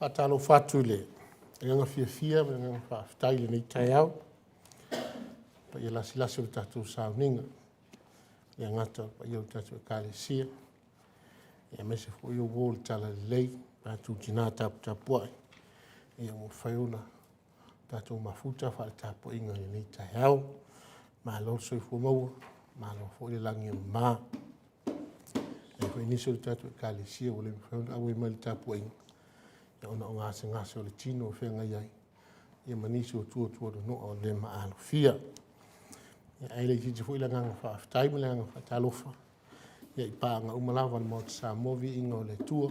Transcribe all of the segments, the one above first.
Faatalofa atu i le agaga fiafia ma le agaga faafetai i lenei taeao, paia lasilasi o le tatou sauniga, e le gata o le paia o le tatou Ekalesia, aemaise foi o uo o le Talalelei, o tatou tina taputapuai ua mafai ona tatou mafuta faale-tapuaiga i lenei taeao. Malo le soifua maua, malo foi le lagi e mama. E i ai foi nisi o le tatou Ekalesia ua le mafai ona auai mai i le tapuaiga ona o gasegase o le tino o feagai ai ma nisi o tuatuanonoa o le maalofia. Ae le itiiti foi le agaga faafetai ma le agaga faatalofa i paaga uma lava a le Maota o Samoa, viiga o le Atua o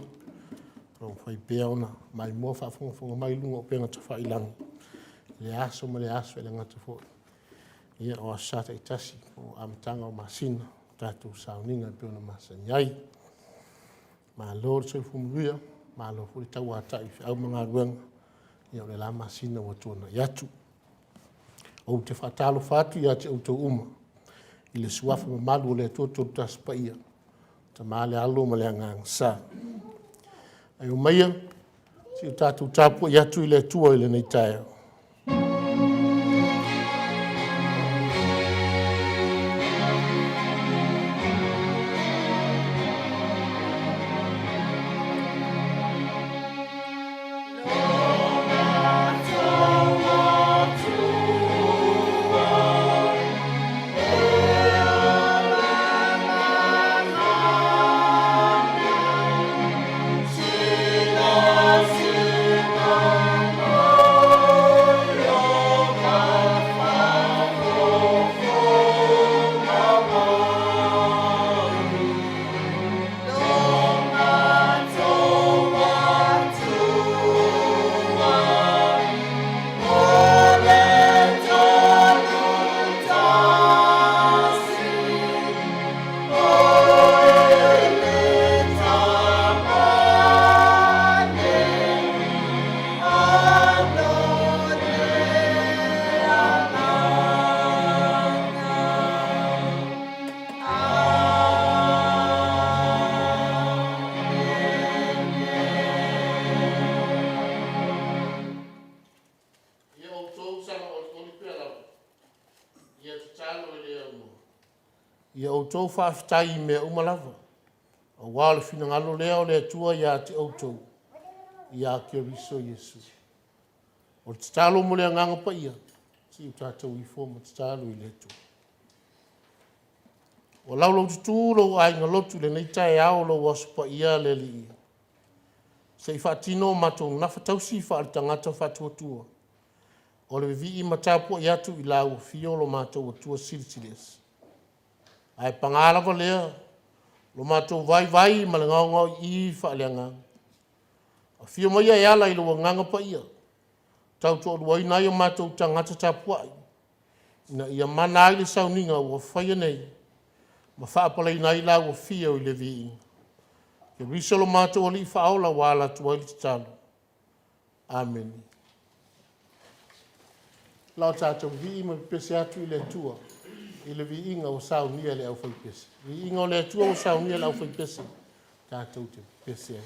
lo o mafai pea ona maimoa faafogafoga mai i luga o upega tafailagi i lea aso ma lea aso, e le gata foi o Aso Sa taitasi po o amataga o masina i tatou sauniga e pei ona masani ai. Malo le soifua manuia, malo foi le tauatai i feau ma galuega o le la masina ua tuanai atu. Ou te faatalofa atu ia te outou uma i le suafa mamalu o le Atua Toatasi Paia, Tama le Alo ma le Agaga Sa. Ae omaia se i o tatou tapuai atu i le Atua i lenei taeao. Ia outou saga olioli pea lava, ia tatalo i le Atua. Ia outou faafetai i mea uma lava, aua o le finagalo lea o le Atua ia te outou ia Keriso Iesu. O le tatalo mo le Agaga Paia, se i o tatou ifo ma tatalo i le Atua. Ua laulaututu lou aiga lotu i lenei taeao o lou Aso Paia le Alii, se i faatino o matou nafa tausi faaletagata faatuatua, o le vivii ma tapuai atu i lau afio lo matou Atua Silisili Ese. Ae paga lava lea, lo matou vaivai ma le gaogaoii faaleagaga. Afio maia e ala i lou Agaga Paia, tautoaluaina ai o matou tagata tapuai, ina ia mana ai le sauniga ua faia nei ma faapaleina ai lau afio i le viiga. Keriso lo matou Alii Faaola ua ala atu ai le tatalo. Amene. O le a tatou vivii ma pepese atu i le Atua i le viiga ua saunia e le aufaipese. Viiga o le Atua ua saunia e le aufaipese, tatou te pepese ai.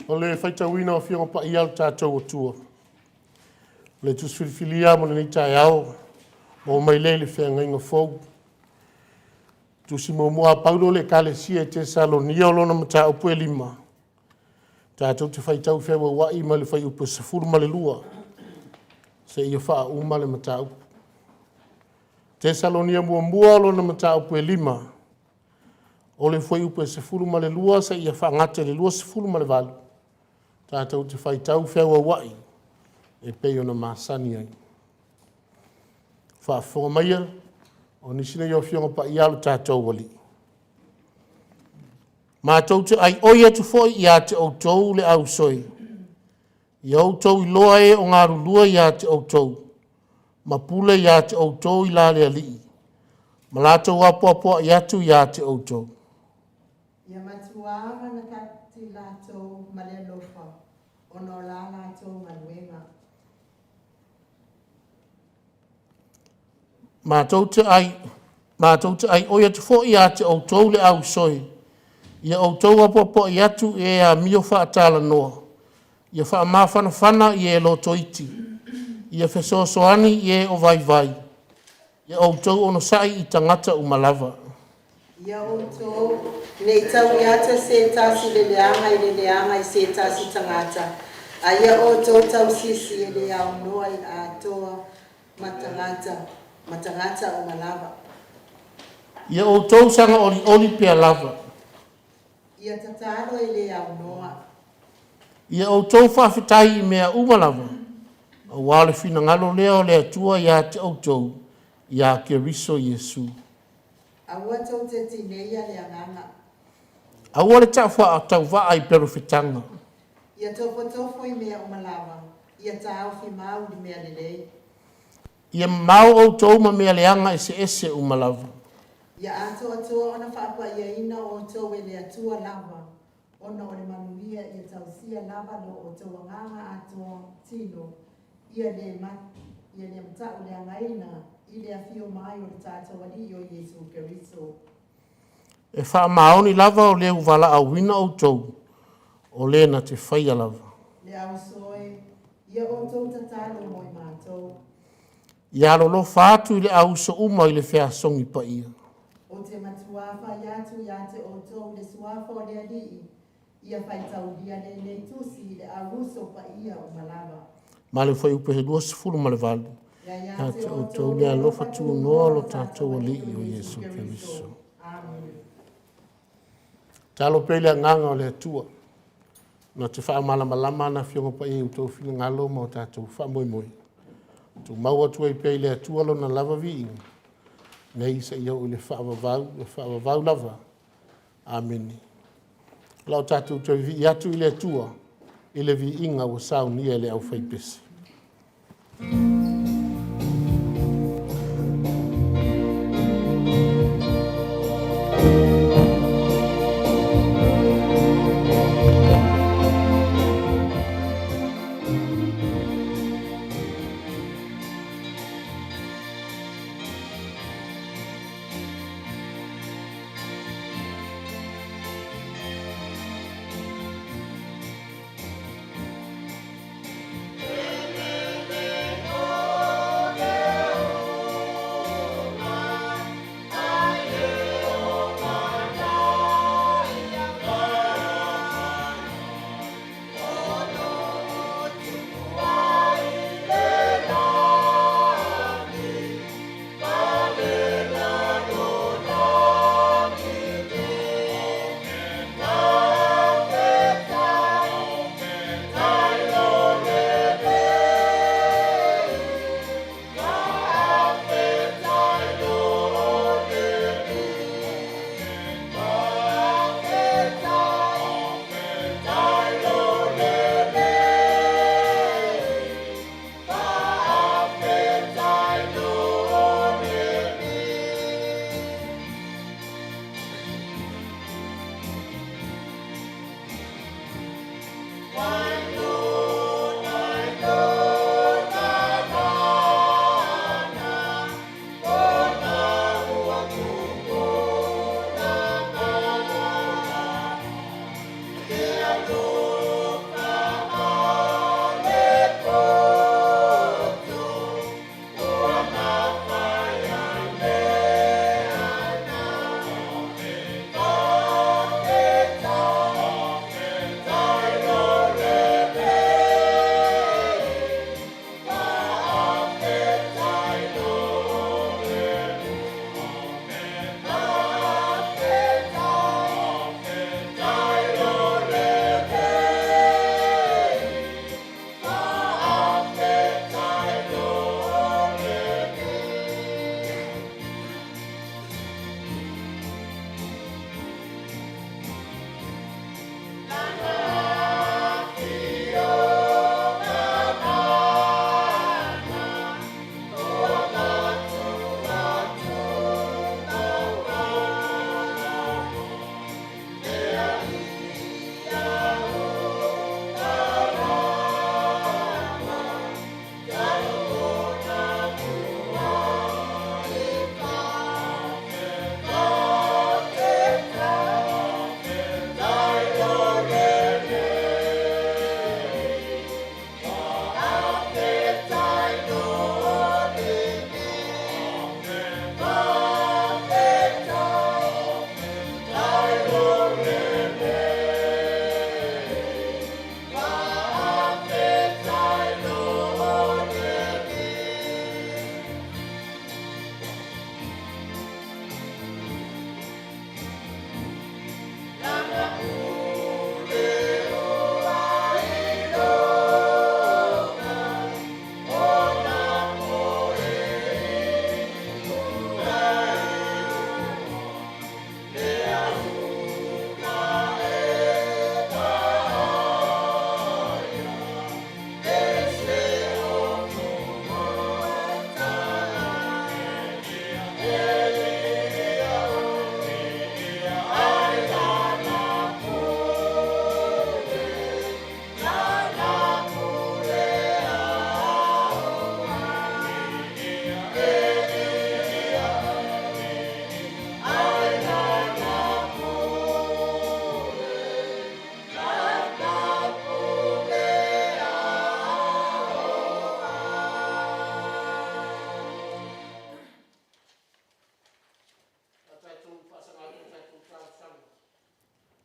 O le faitauina o Afioga Paia a lo tatou Atua, o le tusi filifilia mo lenei taeao, maua mai lea i le Feagaiga Fou. Tusi muamua a Paulo i le Ekalesia i Tesalonia o lona mataupu e 5, tatou te faitau feauauai mai le fuaiupu e 12 seia faauma le mataupu. Tesalonia muamua lona mataupu e 5, o le fuaiupu e 12 seia faagata i le 28, tatou te faitau feauauai e pei ona masani ai. Faafofoga maia, o nisi nei o Afioga Paia a lo tatou Alii. Matou te aioi atu foi ia te outou le au uso e, ia outou iloa e o galulue ia te outou ma pule ia te outou i la le Alii, ma latou apoapoai atu ia te outou. Ia matuā manatati latou ma le alofa ona o la latou galuega. Matou te aioi atu foi ia te outou le au uso e, ia outou apoapoai atu i e amio faatalanoa, ia faamafanafana i e lotoiti, ia fesoasoani i e o vaivai, ia outou onosai i tagata uma lava. Ia outou ne i tauiata se tasi le leaga i le leaga i se tasi tagata, a ia outou tausisi e le aunoa i atoa ma tagata uma lava. Ia outou saga olioli pea lava. Ia tatalo e le aunoa. Ia outou faafetai i mea uma lava, auā o le finagalo lea o le Atua ia te outou ia Keriso Iesu. Aua tou te tineia le agaga. Aua le taufaa i perofetaga. Ia tofotofo i mea uma lava, ia taofi mau i le mea lelei. Ia mamao outou ma mea leaga eseese uma lava. Ia atoatoa ona faapaiaina outou e le Atua lava, ona o le manuia ia tausia lava lo outou agaga atoa tino, ia le matauleagaina i le afio mai o le tatou Alii o Iesu Keriso. E faamaoni lava o le ua valaauina outou, o le na te faia lava. Le au uso e, ia outou tatalo mo i matou. Ia alolofa atu i le au uso uma i le feasogi paia. Ou te matuā fai atu ia te outou i le suafa o le Alii, ia faitaulia lenei tusi i le au uso paia uma lava. Ma le fuaiupu e 28. Ia te outou le alofa tunoa o lo tatou Alii o Iesu Keriso. Amene. Talo pea i le agaga o le Atua, na te faamalamalama ana Afioga Paia i outou finagalo ma o tatou faamoemoe. Tumau atu ai pea i le Atua Lona lava viiga, nei seia oo i le faavavau, e faavavau lava. Amene. O le a tatou toe vivii atu i le Atua i le viiga ua saunia e le aufaipese.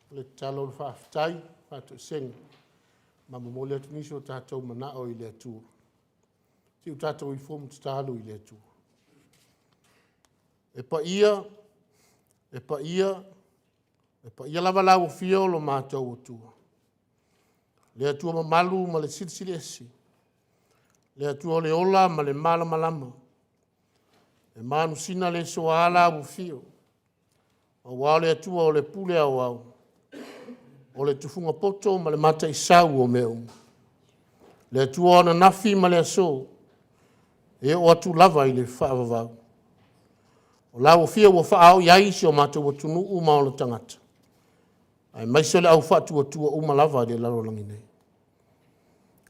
O le tatalo o le faafetai, faatoesega, ma momoli atu nisi o tatou manao i le Atua. Se i o tatou ifo ma tatalo i le Atua. E paia, e paia, e paia lava lau afio o lo matou Atua. Le Atua mamalu ma le silisili ese, le Atua o le ola ma le malamalama, e manusina le soa lau afio, aua o le Atua o le pule aoao, o le tufuga poto ma le mataisau o mea uma. Le Atua o ananafi ma le aso, e oo atu lava i le faavavau. O lau afio ua faaao i ai si o matou atunuu ma ona tagata, aemaise o le au faatuatua uma lava i le lalolagi nei.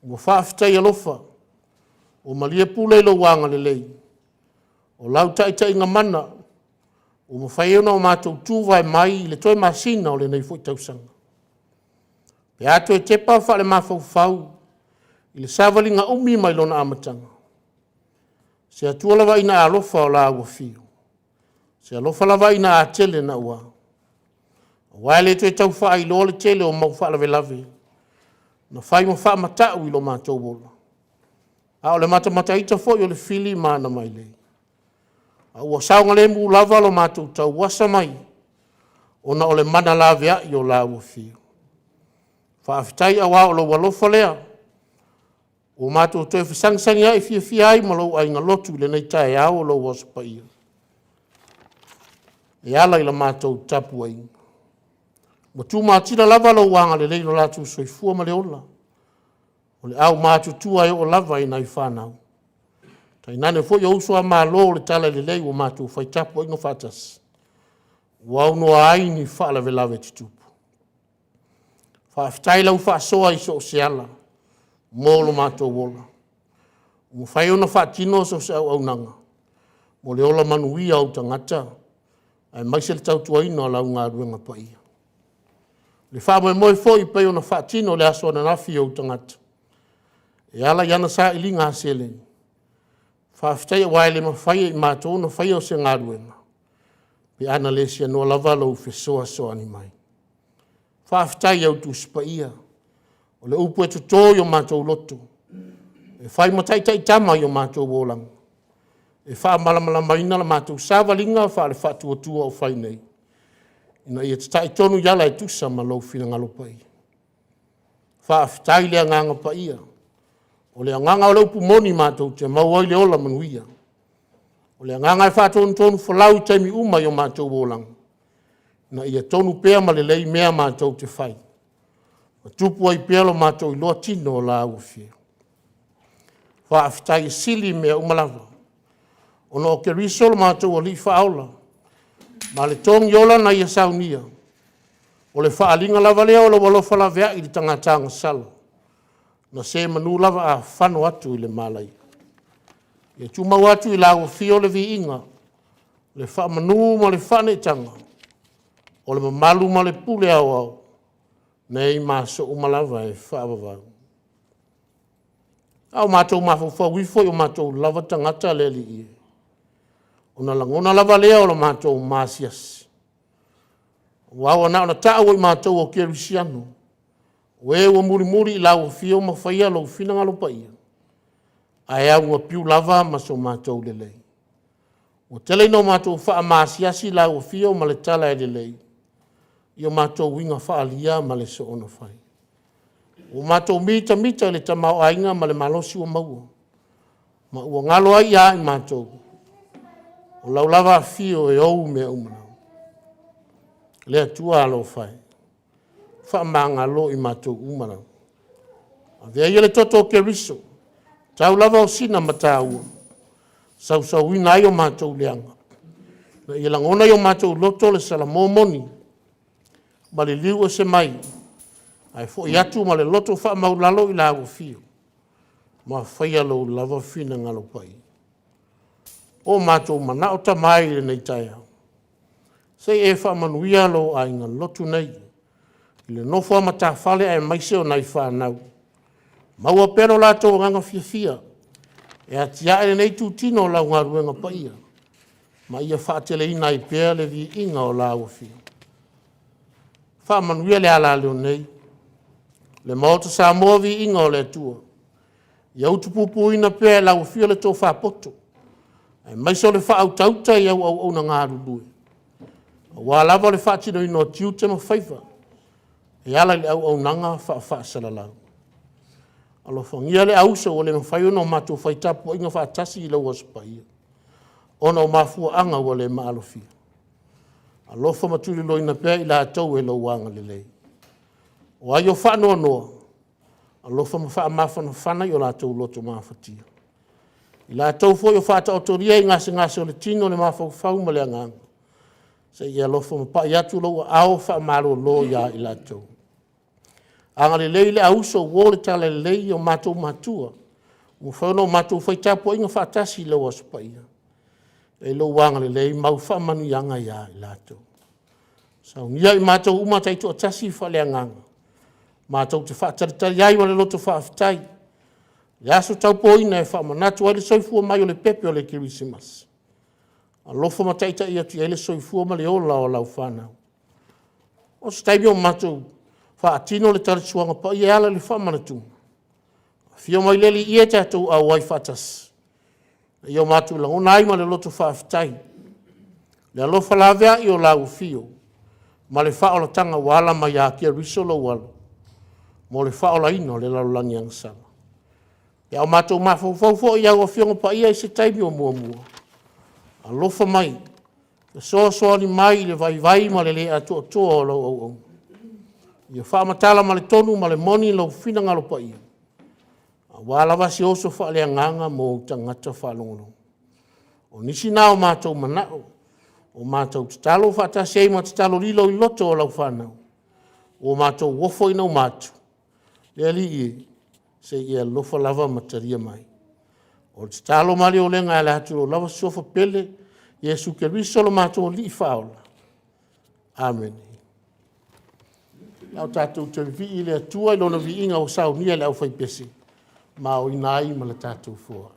Ua faafetai alofa, ua malie pule i lou agalelei, o lau taitaiga mana ua mafai ai ona o matou tuvae mai i le toe masina o lenei foi tausaga. Pe a toe tepa faale-mafaufau i le savaliga umi mai lona amataga, se Atua lava ina alofa o la ua afio, se alofa lava ina a tele naua, aua e le toe tau faailoa le tele o mau faalavelave na fai ma faamata'u i lo matou ola, a o le matamataita foi o le fili ma ana mailei. A ua saogalemu lava lo matou tauasa mai ona o le mana laveai o lau afio. Faafetai aua o lou alofa lea ua matou toe fesagisagiai fiafia ai ma lou aiga lotu i lenei taeao o lou Aso Paia e ala i la matou tapuaiga. Ua tumatila lava lou agalelei i lo latou soifua ma le ola, o le aumatutua e oo lava i nai fanau, tainane foi o uso a Malo o le Talalelei ua matou fai tapuaiga faatasi, ua aunoa ai ni faalavelave tutupu. Faafetai i lau faasoa i so o se ala mo lo matou ola, ua mafai ona faatino so o se auaunaga mo le ola manuia o ou tagata aemaise le tautuaina o lau galuega paia. Le faamoemoe foi e pei ona faatino i le aso ananafi e ou tagata e ala i ana sailiga seleni, faafetai aua e le mafai e i matou ona faia se galuega pe ana le seanoa lava lou fesoasoani mai. Faafetai i au Tusi Paia, o le upu e toto i o matou loto, e fai ma taitaitama i o matou olaga, e faamalamalamaina la matou savaliga faale-faatuatua o fai nei, ina ia tatai tonu i ala e tusa ma lou finagalo paia. Faafetai i le Agaga Paia, o le agaga o le upu moni matou te maua ai le ola manuia. O le agaga e faatonutonufolau i taimi uma i o matou olaga, ina ia tonu pea ma lelei mea matou te fai, ma tupu ai pea lo matou iloa tino o lau afio. Faafetai e sili mea uma lava, ona o Keriso lo matou Alii Faaola ma le togi ola na ia saunia, o le faaaliga lava lea o lou alofa laveai i le tagata agasala, na se manu lava a fano atu i le malaia. Ia tumau atu i lau afio le viiga, le faamanu ma le faaneetaga, o le mamalu ma le pule aoao, nei ma aso uma lava e faavavau. A o matou mafaufau ifo i o matou lava tagata le Alii e, ona lagona lava lea o lo matou maasiasi, aua ua na ona tau o i matou o kerisiano, o e ua mulimuli i lau afio ma faia lou finagalo paia, ae augapiu lava ma so matou lelei. Ua tele ina o matou faamaasiasi lau afio ma le tala e lelei, i o matou uiga faaalia ma le soona fai. Ua matou mitamita i le tamaoaiga ma le malosi ua maua, ma ua galo ai ia i matou, o lau lava afio e ou mea uma. Le Atua alofa e, faamagalo i matou uma lava. Avea ia le toto o Keriso, tau lava o sina mataua, sausauina ai o matou leaga, ina ia lagona i o matou loto le salamo moni ma liliu ese mai, ae foi atu ma le loto faamaualalo i lau afio, ma faia lou lava finagalo paia. O matou manao Tama e i lenei taeao, se i e faamanuia lou aiga lotu nei, i le nofo a matafale aemaise o nai fanau. Maua pea lo latou agaga fiafia e atiae lenei itutino o lau galuega paia, ma ia faateleina ai pea le viiga o lau afio. Faamanuia le alaleo nei, le Maota Samoa, viiga o le Atua. Ia utupupuina pea e lau Afio le tofa poto, aemaise o le faautauta i au auauna galulue aua lava le faatinoina o tiute ma faiva e ala i le auaunaga faafasalalau. Alofagia le auso ua le mafai ona matou fai tapuaiga faatasi i lou Aso Paia ona o mafuaaga ua le maalofia. Alofa ma tuliloaina pea i latou e lou agalelei. O ai o faanoanoa, alofa ma faamafanafana i o latou loto mafatia. O i latou foi o faataotolia i gasegase o le tino, le mafaufau ma le agaga, se i e alofa ma pai atu lou aao faamalolo ia i latou. Agalelei le auso ua uo le talalelei i o matou matua ua mafai ona matou fai tapuaiga faatasi i lou Aso Paia. I lou agalelei mau faamanuiaga ia i latou. Saunia i matou uma taitoatasi faaleagaga matou te faatalitali ai ma le loto faafetai i le aso taupoina e faamanatu ai le soifua mai o le pepe o le Kerisimasi. Alofa ma taitai atu i ai le soifua ma le ola o lau fanau. O se taimi o matou faatino le talisuaga paia e ala i le faamanatuga, afio mai le Alii e tatou auai faatasi ina ia matou lagona ai ma le loto faafetai le alofa laveai o lau afio ma le faaolataga ua ala mai ia Keriso lou Alo mo le faaolaina o le lalolagi agasala. Pe a o matou mafaufau foi i au Afioga Paia i se taimi o muamua, alofa mai, fesoasoani mai i le vaivai ma le le atoatoa o lau auauna. Ia faamatala ma le tonu ma le moni lou finagalo paia, aua lava se oso faaleagaga mo ou tagata faalogologo. O nisi na o matou manao, o matou tatalo faatasi ai ma tatalo lilo i loto o lau fanau ua matou ofo inauma atu. Le Alii e, se i e alofa lava ma talia mai. O le tatalo ma le olega e ala atu i lou lava suafa pele, Iesu Keriso o lo matou Alii Faaola. Amene. O le a tatou toe vivii i le Atua i Lona viiga ua saunia e le aufaipese ma aoina ai ma le tatou foai.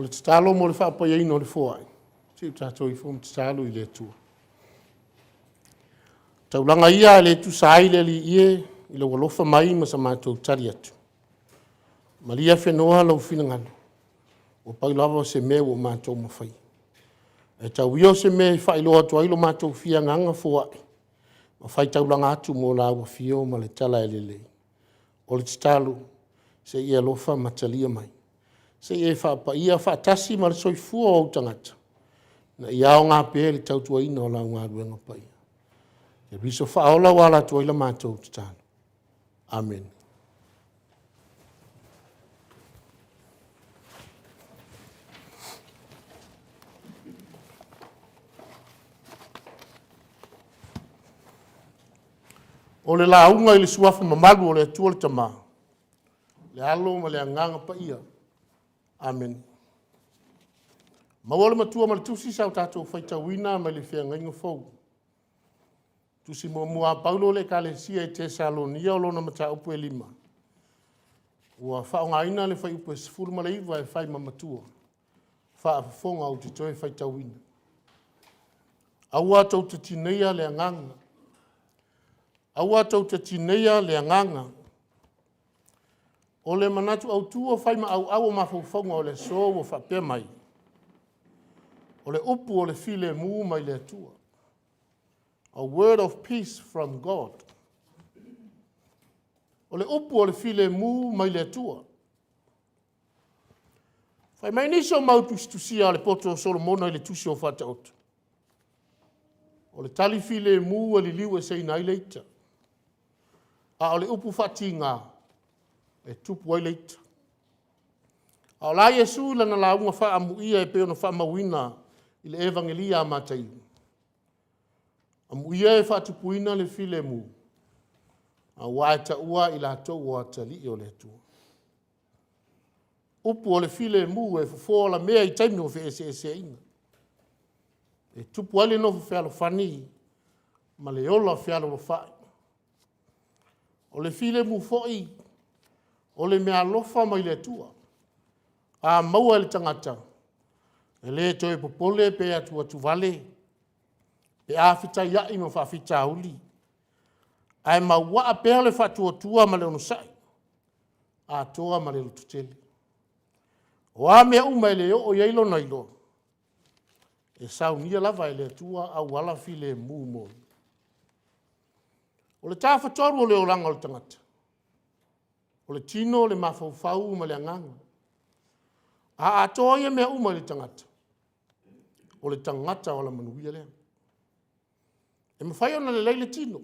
O le tatalo mo le faapaiaina o le foai, se i o tatou ifo ma tatalo i le Atua. Taulaga ia e le tusa ai le Alii e i lou alofa mai ma sa matou tali atu. Malie afenoa lou finagalo, ua pau lava o se mea ua matou mafaia. Ae tau ia o se mea e faailoa atu ai lo matou fia agaga foai ma faitaulaga atu mo lau afio ma le tala lelei. O le tatalo, se i e alofa ma talia mai, se i e faapaia faatasi ma le soifua o ou tagata, ina ia aoga pea i le tautuaina o lau galuega paia. Keriso Faaola ua ala atu ai la matou tatalo. Amene. O le lauga i le suafa mamalu o le Atua le Tama, le Alo ma le Agaga Paia. Amene. Maua le matua ma le tusi sa o tatou faitauina mai le feagaiga fou. Tusi muamua a Paulo i le Ekalesia i Tesalonia o lona mataupu e 5, ua faaaogaina le fuaiupu e 19 e fai ma matua faafofoga ou te toe faitauina. Aua tou te tineia le agaga. Aua tou te tineia le agaga. O le manatu autu o fai ma auau o mafaufauga o le aso ua faapea mai, o le upu o le filemu mai le Atua. A word of peace from God. O le upu o le filemu mai le Atua. Fai mai nisi o mau tusitusia a le poto o Solomona i le tusi o Faataoto, o le tali filemu e liliu eseina ai le ita, a o le upu faatiga e tupu ai le ita. A o la Iesu i lana lauga faaamuia e pei ona faamauina i le Evagelia a Mataio, amuia e faatupuina le filemu, aua e taua i latou o atalii o le Atua. Upu o le filemu e fofo alamea i taimi o feeseeseaiga, e tupu ai le nofo fealofani ma le ola fealolofa'i. O le filemu foi o le meaalofa mai le Atua. A maua e le tagata, e le toe popole pe atuatuvale, pe a fetaiai ma faafitauli, ae mauaa pea le faatuatua ma le onosai, atoa ma le lototele. O a mea uma e le oo i ai lona iloa, e saunia lava e le Atua auala filemu mo ia. O le Tafatolu o le olaga o le tagata, o le tino, o le mafaufau ma le agaga. A atoa ia mea uma i le tagata, o le tagata ola manuia lea. E mafai ona lelei le tino,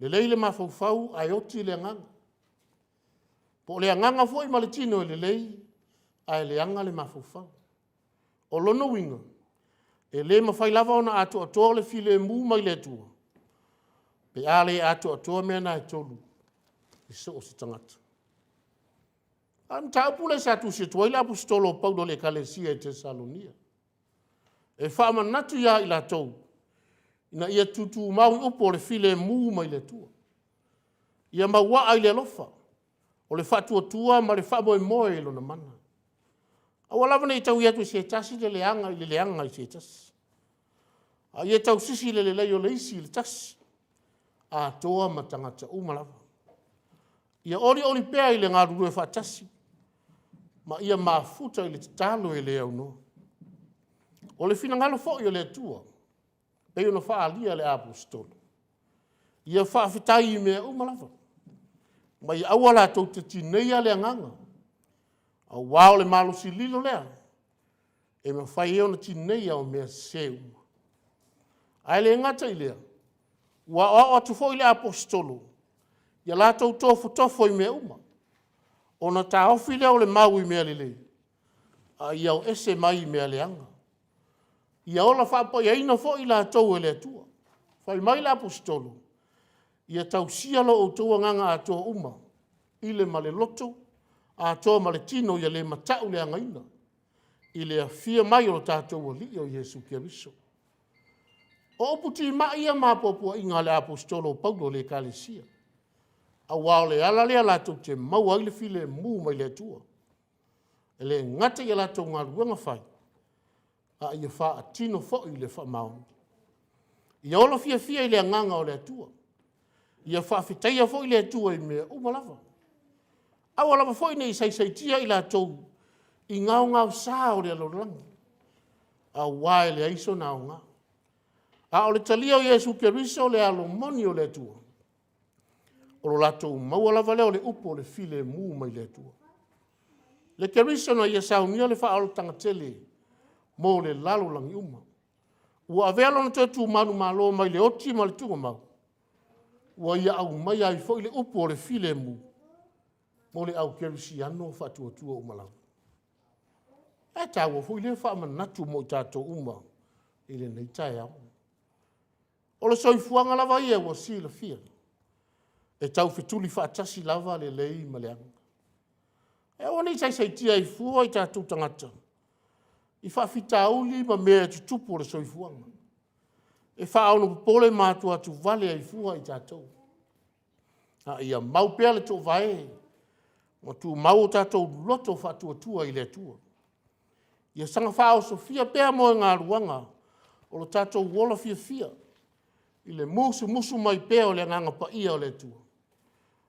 lelei le mafaufau ae oti le agaga. Po o le agaga foi ma le tino e lelei ae leaga le mafaufau. O lona uiga, e le mafai lava ona atoatoa le filemu mai le Atua pe a le atoatoa mea na e tolu i so o se tagata. A o le mataupu lea sa tusi atu ai le Aposetolo o Paulo i le Ekalesia i Tesalonia, e faamanatu ia i latou ina ia tutumau i upu o le filemu mai le Atua. Ia mauaa i le alofa, o le faatuatua ma le faamoemoe i lona mana. Aua lava ne i taui atu e se tasi le leaga i le leaga i se tasi, a ia tausisi i le lelei o le isi i le tasi, atoa ma tagata uma lava. Ia olioli pea i le galulue faatasi ma ia mafuta i le tatalo e le aunoa. O le finagalo foi o le Atua e pei ona faaalia e le Aposetolo, ia faafetai i mea uma lava, ma ia aua latou te tineia le agaga, aua o le malosi lilo lea e mafai ai ona tineia o mea sese uma. Ae le gata i lea, ua aoao atu foi le Aposetolo ia latou tofotofo i mea uma, ona taofi lea o le mau i mea lelei, a ia o ese mai mea leaga. Ia ola faapaiaina foi i latou e le Atua. Fai mai le Aposetolo, ia tausia lo outou agaga atoa uma i le ma le loto, atoa ma le tino, ia le matauleagaina i le afio mai o lo tatou Alii o Iesu Keriso. O upu timai ia ma apoapoaiga a le Aposetolo o Paulo i le Ekalesia, aua o le ala lea latou te maua ai le filemu mai le Atua. E le gata i a latou galuega fai, a ia faatino foi le faamaoni. Ia ola fiafia i le agaga o le Atua. Ia faafetaia foi le Atua i mea uma lava. Aua lava foi ne i saisaitia i latou i gaogaosa o le lalolagi, aua e leai sona aoga. A o le talia o Iesu Keriso o le alo moni o le Atua, o lo latou maua lava lea o le upu o le filemu mai le Atua. Le Keriso na ia saunia le faaolataga tele mo le lalolagi uma, ua avea lona toe tu manumalo mai le oti ma le tuugamau, ua ia aumaia ai foi le upu o le filemu mo le au kerisiano faatuatua uma lava. E taua foi lea faamanatu mo i tatou uma i lenei taeao. O le soifuaga lava ia ua silafia, e taufetuli faatasi lava lelei ma leaga. E aua ne i saisaitia ai fua i tatou tagata i faafitauli ma mea e tutupu o le soifuaga, e faaonopopole ma atuatu vale ai fua i tatou, a ia mau pea le toovae ma tumau o tatou loto faatuatua i le Atua. Ia saga faaosofia pea moegaluaga o lo tatou ola fiafia i le musumusu mai pea o le Agaga Paia o le Atua,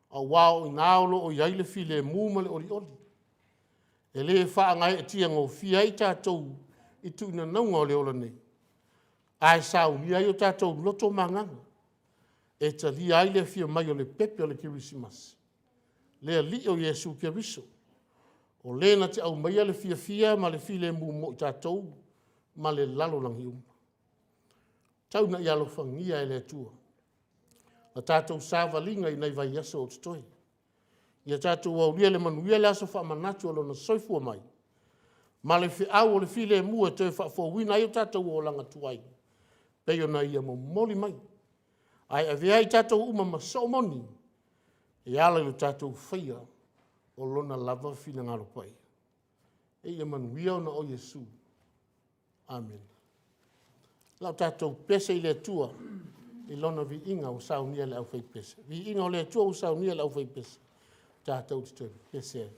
aua o i ina o lo o i ai le filemu ma le olioli, e le faagaeetia ai i tatou i tuunaunauga o le ola nei, ae saunia ai o tatou loto ma agaga e talia ai le afio mai o le pepe o le Kerisimasi, le Alii o Iesu Keriso, o Le na te aumaia le fiafia ma le filemu mo i tatou ma le lalolagi uma. Tau ina ia alofagia e le Atua la tatou savaliga i nai vaiaso o totoe. Ia tatou aulia i le manuia le aso faamanatu o Lona soifua mai, ma le feau o le filemu e toe faafouina ai o tatou olaga tuai, pei ona Ia momoli mai, ae avea i tatou uma ma soo moni e ala i lo tatou faia o Lona lava finagalo paia. Ia manuia ona o Iesu. Amene. O le a tatou pese i le Atua i Lona viiga ua saunia e le aufaipese. Viiga o le Atua ua saunia e le aufaipese, tatou te toe pepese ai.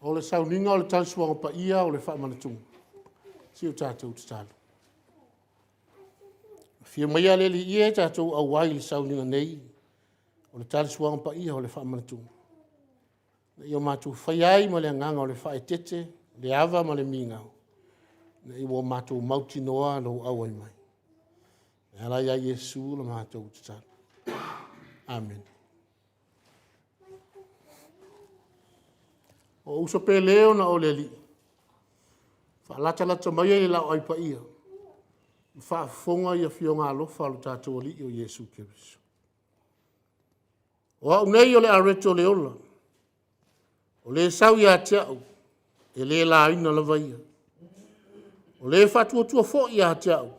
O le sauniga o le talisuaga paia o le faamanatuga. Si o tatou tatalo. Afio maia le Alii e tatou auai i le sauniga nei o le talisuaga paia o le faamanatuga. Ina ia matou faia ai ma le agaga o le faaeteete, le ava ma le migao, ina ua matou mautinoa lou auai mai. E ala ia Iesu la matou tatalo. Amene. O ou uso pele ona o le Alii, faalatalata maia i le laoai paia, ma faafofoga i afioga alofa a lo tatou Alii o Iesu Keriso. O au nei o le areto o le ola, o le sau ia te au, e le laina lava ia. O le faatuatua foi ia te au,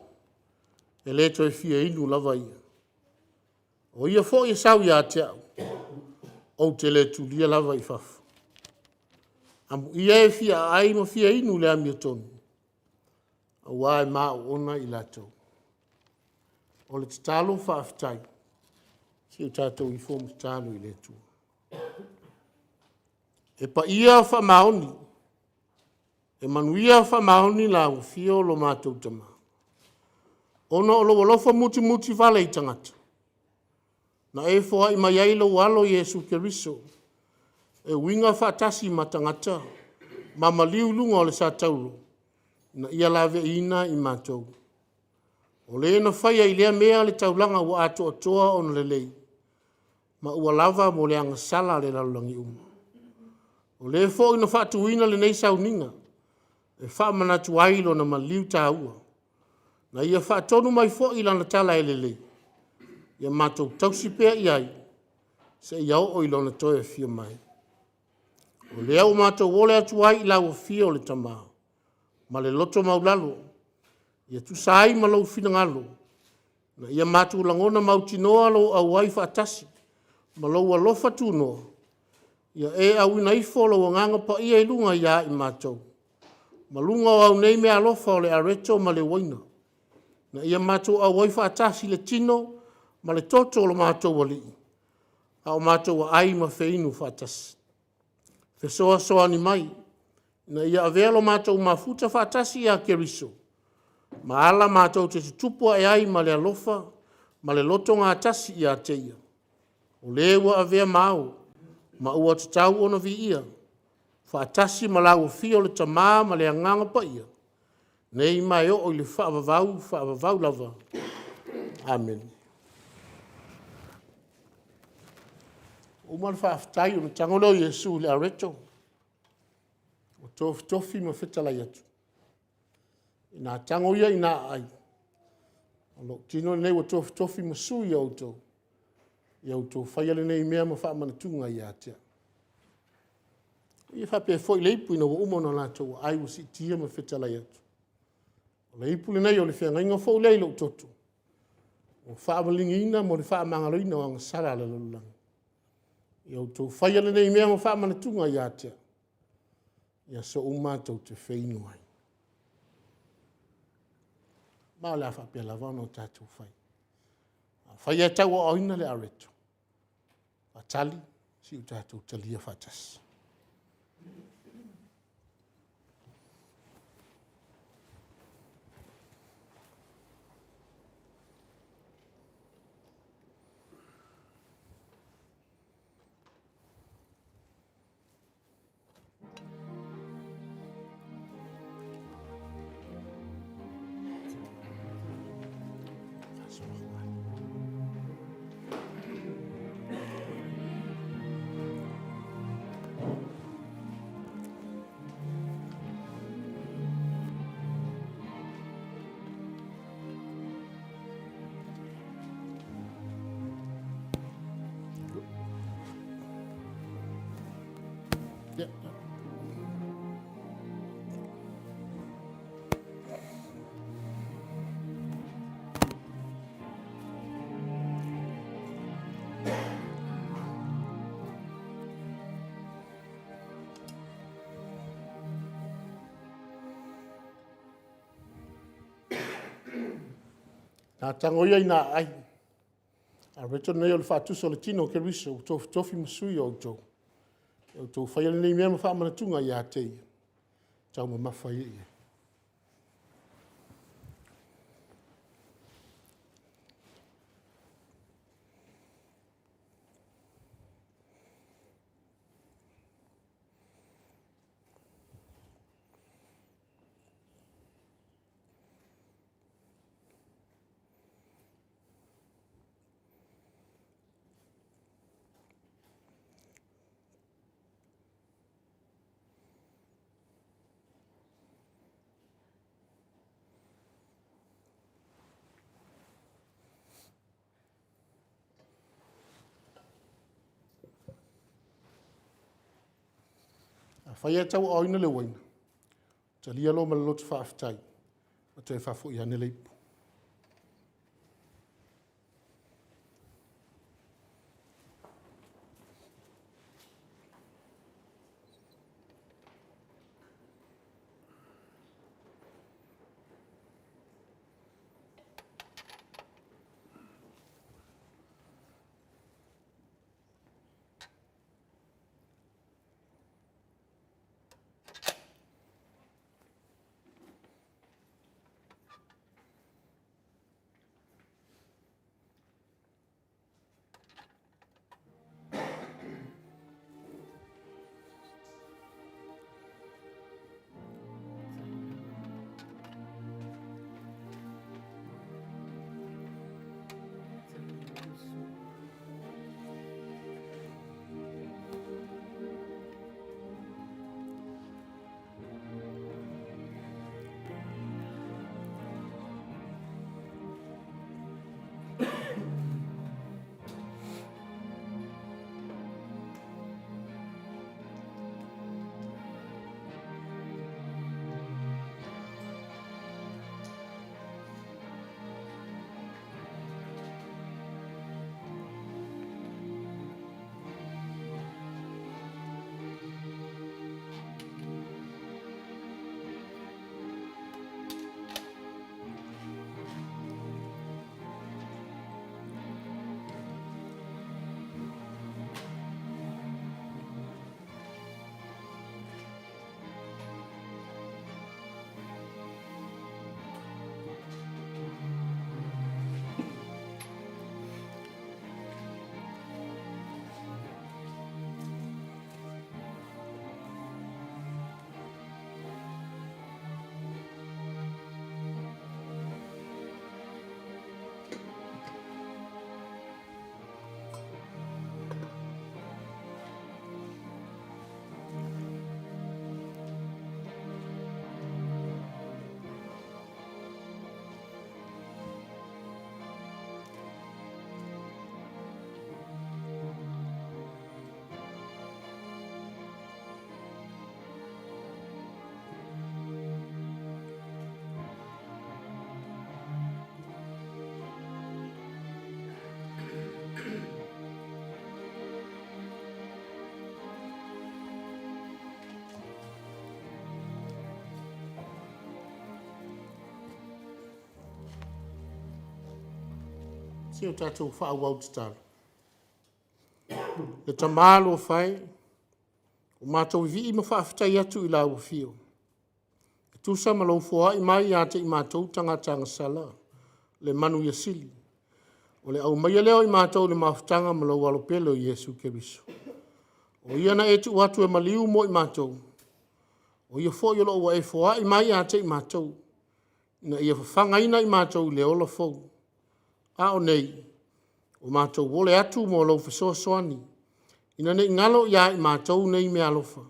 e le toe fia inu lava ia. O ia foi e sau ia te au, ou te le tulia lava i fafo. Amuia e fia aai ma fia inu i le amiotonu, aua e ma oona i latou. O le tatalo faafetai, se i o tatou ifo ma tatalo i le Atua. E paia faamaoni, e manuia faamaoni lau afio lo matou Tama, ona o lou alofa mutimutivale i tagata, na e foai mai ai lou alo Iesu Keriso e uiga faatasi ma tagata ma maliu i luga o le satauro ina ia laveaiina i matou. O le na faia i lea mea le taulaga ua atoatoa ona lelei ma ua lava mo le agasala a le lalolagi uma. O le foi na faatuina lenei sauniga e faamanatu ai lona maliu taua, na ia faatonu mai foi i lana tala e lelei, ia matou tausi pea i ai seia oo i lona toe afio mai. O lea ua matou ole atu ai i lau afio le Tama ma le loto maualalo, ia tusa ai ma lou finagalo, ina ia matou lagona mautinoa lou auai faatasi ma lou alofa tunoa, ia e auina ifo lou Agaga Paia i luga ia i matou ma luga o au nei meaalofa o le areto ma le uaina, ina ia matou auai faatasi i le tino ma le toto o lo matou Alii, a o matou aai ma feinu faatasi. Fesoasoani mai, ina ia avea lo matou mafuta faatasi ia Keriso ma ala matou te tutupu ae ai ma le alofa ma le lotogatasi ia te Ia, o le ua avea ma Ao ma ua tatau ona viia, faatasi ma lau Afio le Tama ma le Agaga Paia, nei ma e oo i le faavavau faavavau lava. Amene. Ua uma le faafetai ona tago lea o Iesu i le areto ua tofitofi ma fetalai atu, ina tago ia ina aai, o lou tino lenei ua tofitofi ma sui o outou, ia outou faia lenei mea ma faamanatuga ia te au. E faapea foi le ipu ina ua uma ona latou aai ua siitia ma fetalai atu, o le ipu lenei o le feagaiga fou lea i lou toto, ua faamaliligiina mo le faamagaloina o agasala a le lalolagi. Ia outou faia lenei mea ma faamanatuga ia te au i aso uma tou te feinu ai. Ma o le a faapea lava ona tatou fai. Afai lava e tauaoina le areto, faatali, se i o tatou talia faatasi. Na tago ia ina aai, areto lenei o le faatusa o le tino o Keriso ua tofitofi ma sui o outou. Ia outou faia lenei mea ma faamanatuga ia te ia, taumamafa ai i ai. Afai ae tauaaoina le uaina, talia loa ma le loto faafetai, ma toe faafoi ane le ipu. Se i o tatou faaauau tatalo. Le Tama alofa e, ua matou vivii ma faafetai atu i lau afio e tusa ma lou foai mai ia te i matou tagata agasala le manuia sili. O le aumaia lea o i matou i le mafutaga ma lou Alo pele o Iesu Keriso. O Ia na e tuu atu e maliu mo i matou, o Ia foi o lo o ua e foai mai ia te i matou, ina ia fafagaina i matou i le ola fou. A o nei, ua matou ole atu mo lou fesoasoani, ina ne i galo ia i matou nei meaalofa,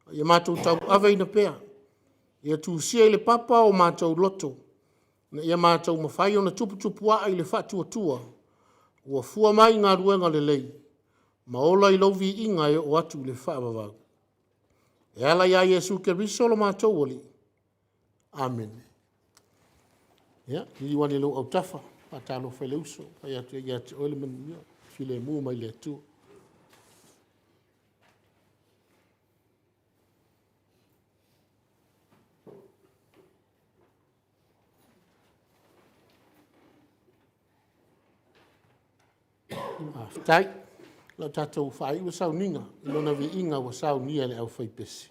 a ia matou tauaveina pea. Ia tusia i le papa o matou loto, ina ia matou mafai ona tuputupuae i le faatuatua ua fua mai i galuega lelei ma ola i lou viiga e oo atu i le faavavau. E ala ia Iesu Keriso lo matou Alii. Amene. Ia, liliu ane i lou autafa, faatalofa i le uso, fai atu ai ia te oe le manuia, filemu mai le Atua. Faafetai. Le a tatou faaiu le sauniga i Lona viiga ua saunia e le aufaipese.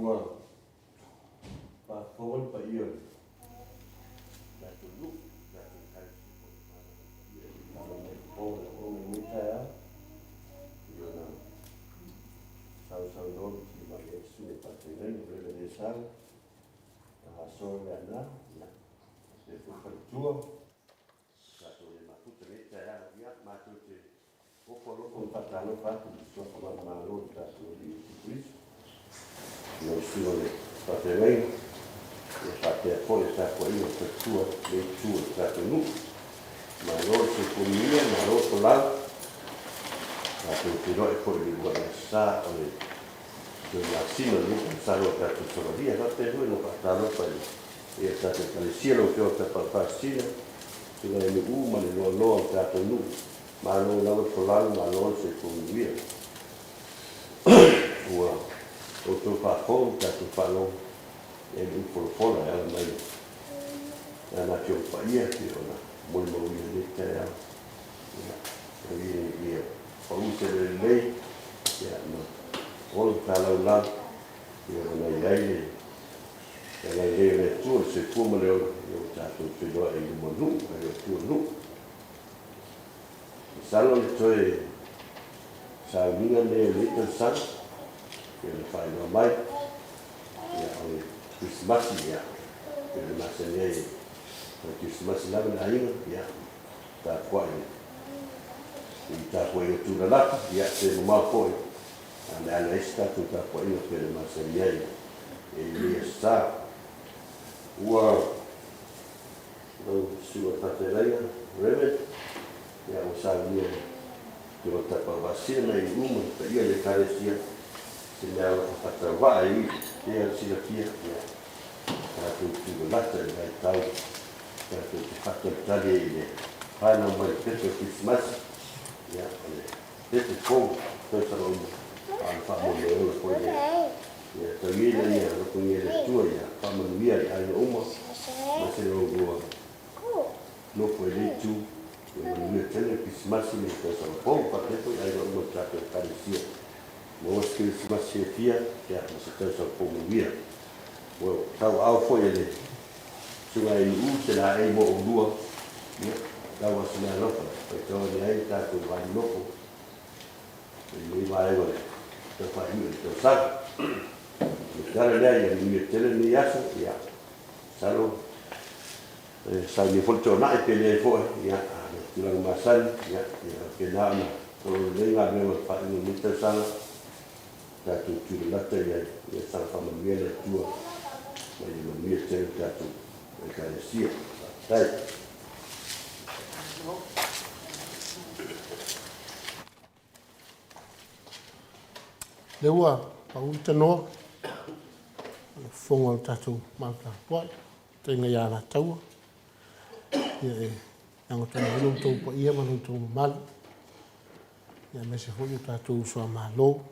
Ua faafofoga le paia o le tatou nuu, tatou Ekalesia foi i le malo mai o le po o lenei taeao, i ona sausaunoa ma timai ai le susuga i le faafeagaiga o le le sau, a Aso Leaana, ia, faapea foi faletua, tatou le mafuta i lenei taeao. Ia, matou te ofo alofa ma faatalofa atu i le suafa manumalo o le tatou Alii Iesu Keriso, lau susuga i le faafeagaiga, ia faapea foi le tapuaiga a faletua i lenei itu o le tatou nuu. Malo le soifua manuia, malo le folau. Tatou feiloai foi i le uluai Aso Sa o le toe masina o lenei tausaga ua tatou savalia. E faapea foi ona faatalofa i le paia o le tatou Ekalesia, lau Afioga Tapaau Faasisina, Susuga ia Nu'u ma le loaloa o le tatou nuu. Malo lava le folau, malo le soifua manuia. Ua outou faafofoga ma tatou faalogo i le upufolafola e ala mai i Lana Afioga Paia e pei ona molimauina i lenei taeao. Ia, ina ia pau se lelei, ia, ma ola talaulau, ia ona i ai le agalelei o le Atua i le soifua ma le ola, ia ua tatou feiloai i luma o nuu, ae le o tua o nuu. Masalo o le toe sauniga lenei o lenei tausaga, pei ona faailoa mai, ia, o le Kerisimasi, ia, pei ona masani ai, o le Kerisimasi lava le aiga, ia, tapuai i tapuaiga tulalata, ia, pe mamao foi, a o le a leai se tatou tapuaiga pei ona masani ai i lenei Aso Sa. Ua lau susuga i le faafeagaiga, Rev. Ia ua saunia e Afioga Tapauvasina ma iwi uma le paia o le Ekalesia se mea alofa faatauvaa e ui pea le silafia, ia tatou tulalata i le vaitau tatou te faatalitali ai i le fanau mai o le pepe o Kerisimasi, ia o le pepe fou tausaga uma, a o le faamoemoe ola foi lea. Ia tau ia ina ia alofagia e le Atua ia faamanuia i aiga uma aemaise le lua nofo i lenei itu. Ia manuia tele le Kerisimasi ma le tausaga fou faapea foi aiga uma o le tatou Ekalesia. Maua se Kerisimasi fiafia ia ma se tausaga fou manuia. Ua tauaao foi e le Susuga ia Nu'u se laei mo oulua, ia tau lava se mea alofa e faitau ane ai le tatou va nonofo i lenei vaega o le tau faaiuiu o le tausaga. O le tala lea ia manuia tele lenei aso, ia masalo e saunia foi le toanai pe leai foi, ia a o le tulaga masani, ia faapena ona tolo lelei galuega o le faaiuga o lenei tausaga, tatou tulalata i ai, ia saga faamanuia le Atua ma ia manuia tele le tatou Ekalesia. Faafetai. Lea ua pau le tanoa, o le fofoga o le tatou mau tapuai, taiga ia Alataua, ia e lagatonu ai lo outou paia ma lo outou mamalu, ia aemaise foi o tatou uso a Malo, o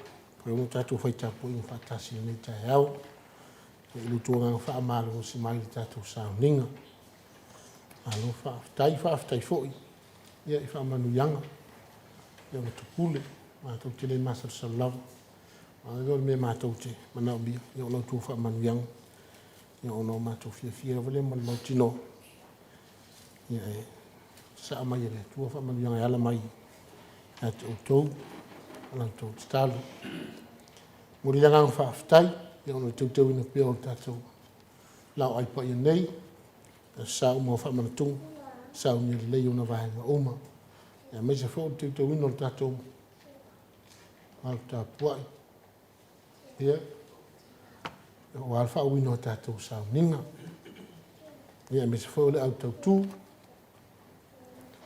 lea ua tatou fai tapuaiga faatasi i lenei taeao, ia i lo outou agaga faamalolosi mai i le tatou sauniga. Malo faafetai, faafetai foi ia i faamanuiaga ia ua tupule, matou te le masalosalo lava. A o le mea matou te manaomia, ia o la outou faamanuiaga, ia ona o matou fiafia lava lea ma le mautinoa, ia e sasaa mai e le Atua faamanuiaga e ala mai ia te outou ma la outou tatalo. E momoli le agaga faafetai ia ona o le teuteuina pea o le tatou laoai paia nei, i aso sa uma o faamanatuga, saunia lelei ona vaega uma, aemaise foi o le teuteuina o le tatou malu tapuai, ia, aua le faauuina o tatou sauniga, ia, aemaise foi o le au tautu,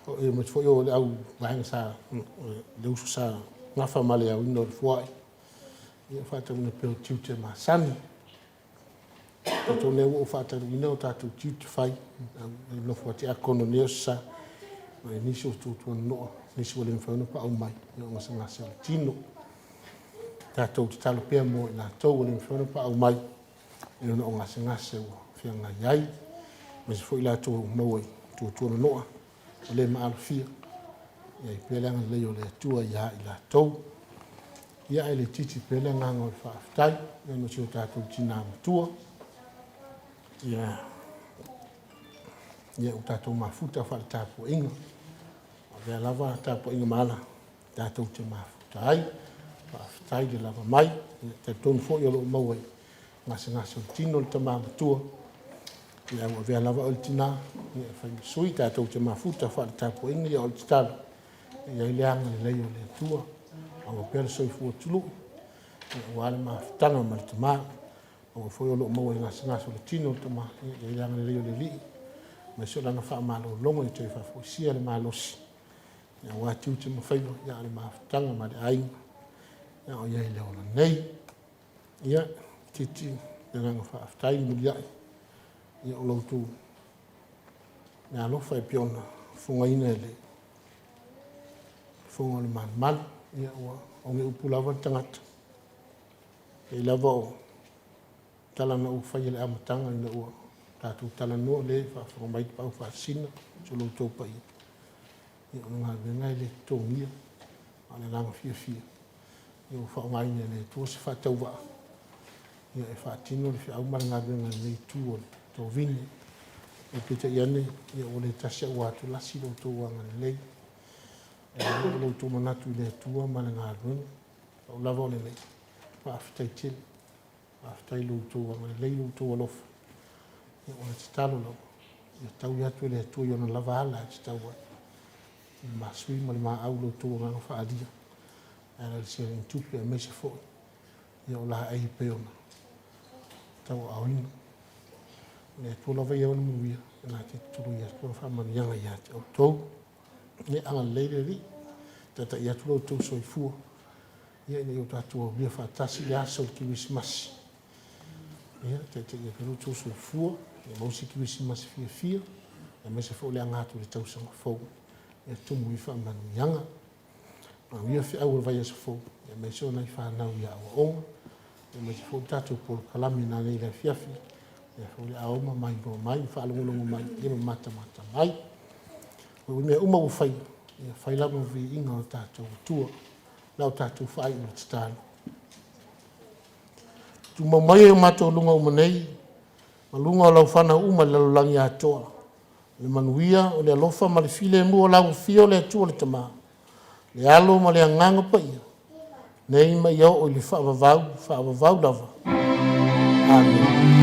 aemaise foi o le au vaega sa, le uso sa nafa ma le aoina o le foai, ia, faatauina pea o tiute masani. Talitonu lea ua ou faatanuuina o tatou tiute fai, le nofo a tiakono nei o sa, ma nisi o tuatuanonoa, nisi ua le mafai ona paau mai, ia o gasegase o le tino. Tatou tatalo pea mo i latou ua le mafai ona paau mai, ia ona o gasegase ua feagai ai, aemaise foi i latou ua maua i tuatuanonoa, ua le maalofia, ia i ai pea le agalelei o le Atua ia i latou. Ia ae le itiiti pea le agaga o le faafetai ona o si o tatou tina matua. Ia, ia ua tatou mafuta faale-tapuaiga. O lea lava tapuaiga ma ala tatou te mafuta ai. Faafetai le lava mai. Ia, talitonu foi o lo o maua i gasegase o le tino le tama matua. Ia, ua avea lava oe le tina, ia, e fai ma sui, tatou te mafuta faale-tapuaiga. Ia, o le tatalo, ia i ai le agalelei o le Atua, maua pea le soifua tului, ia, aua le mafutaga ma le tama. Aua foi o lo o maua i gasegase o le tino le tama, ia i ai le agalelei o le Alii, aemaise o lana faamalologa ia toe faafoisia le malosi, ia, aua tiute ma faiva, ia, a o le mafutaga ma le aiga, ia, o i ai le ola nei. Ia, itiiti le agaga faafetai muliai, ia, o lo outou meaalofa e pei ona fofogaina e le fofoga o le malumalu. Ia, ua oge upu lava le tagata. E pei lava o tala na ou faia i le amataga ina ua tatou talanoa, o lea e faafofoga mai Tapaau Faasisina, so lo outou paia. Ia, o le galuega e le totogia, a o le agaga fiafia, ia ua faaaogaina e le Atua se faatauvaa, ia e faatino le feau ma le galuega i lenei itu o le tovine. Ae peitai ane, ia ua le tasi ae ua atulasi lo outou agalelei. E oo lo outou manatu i le Atua ma le galuega. Pau lava o lenei, faafetai tele. Faafetai i lo outou agalelei, lo outou alofa. Ia, o le tatalo lava, ia taui atu e le Atua i ona lava ala e tatau ai. I le masui ma le maau lo outou agaga faaalia, e ala i le seleni tupe aemaise foi ia o laei e pei ona tauaaoina. Le Atua lava ia ona manuia, e na te tutului atu ona faamanuiaga ia te outou. Ia agalelei le Alii, taitai atu lo outou soifua, ia ina ia o tatou aulia faatasi le aso o le Kerisimasi. Ia taitaia pea lo outou soifua, ia maua se Kerisimasi fiafia, aemaise foi o le aga atu i le tausaga fou, ia tumu i faamanuiaga. Manuia feau o le vaiaso fou, aemaise o nai fanau i aoaoga, aemaise foi le tatou polokalame nanei i le afiafi, lea foi o le a o ma mailoa mai, ma faalogologo mai, ia ma matamata mai. O mea uma ua faia, ia fai lava ma viiga o le tatou Atua. La o tatou faaiu i le tatalo. Tumau mai e o matou luga uma nei, ma luga o lau fanau uma i le lalolagi atoa, le manuia, o le alofa ma le filemu o lau afio o le Atua le Tama, le Alo ma le Agaga Paia, nei ma ia oo i le faavavau, faavavau lava. Amene.